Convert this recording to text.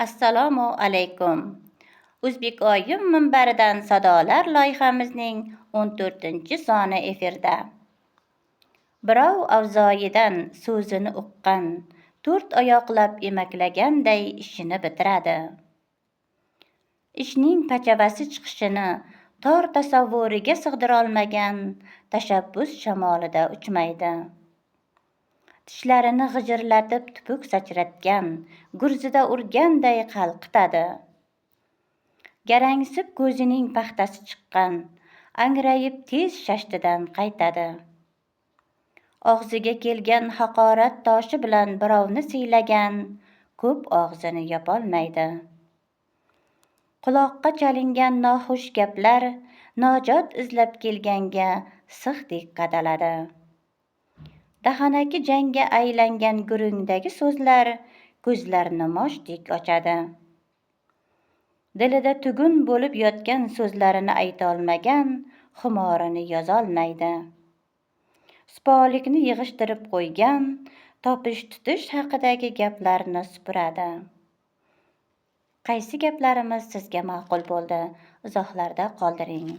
Assalomu alaykum. O'zbekoyim minbaridan sadolar loyihamizning 14-soni efirda. Birov avzoyidan so'zini uqqan, to'rt oyoqlab emaklaganday ishini bitiradi. Ishning pachavasi chiqishini tor tasavvuriga sig'dirolmagan tashabbus shamolida uchmaydi. Tishlarini g'ijirlatib tupuk sachratgan, gurzida urganday qalqitadi. Garangsib ko'zining paxtasi chiqqan, angrayib tez shashtidan qaytadi. Og'ziga kelgan haqorat toshi bilan birovni siylagan, ko'p og'zini yopolmaydi. Quloqqa chalingan noxush gaplar najot izlab kelganga sixdek qadaladi. Dahanaki jangga aylangan gurungdagi so'zlar ko'zlarni moshdek ochadi. Dilida tugun bo'lib yotgan so'zlarini aytolmagan xumorini yozolmaydi. Sipolikni yig'ishtirib qo'ygan, topish-tutish haqidagi gaplarni supuradi. Qaysi gaplarimiz sizga ma'qul bo'ldi? Izohlarda qoldiring.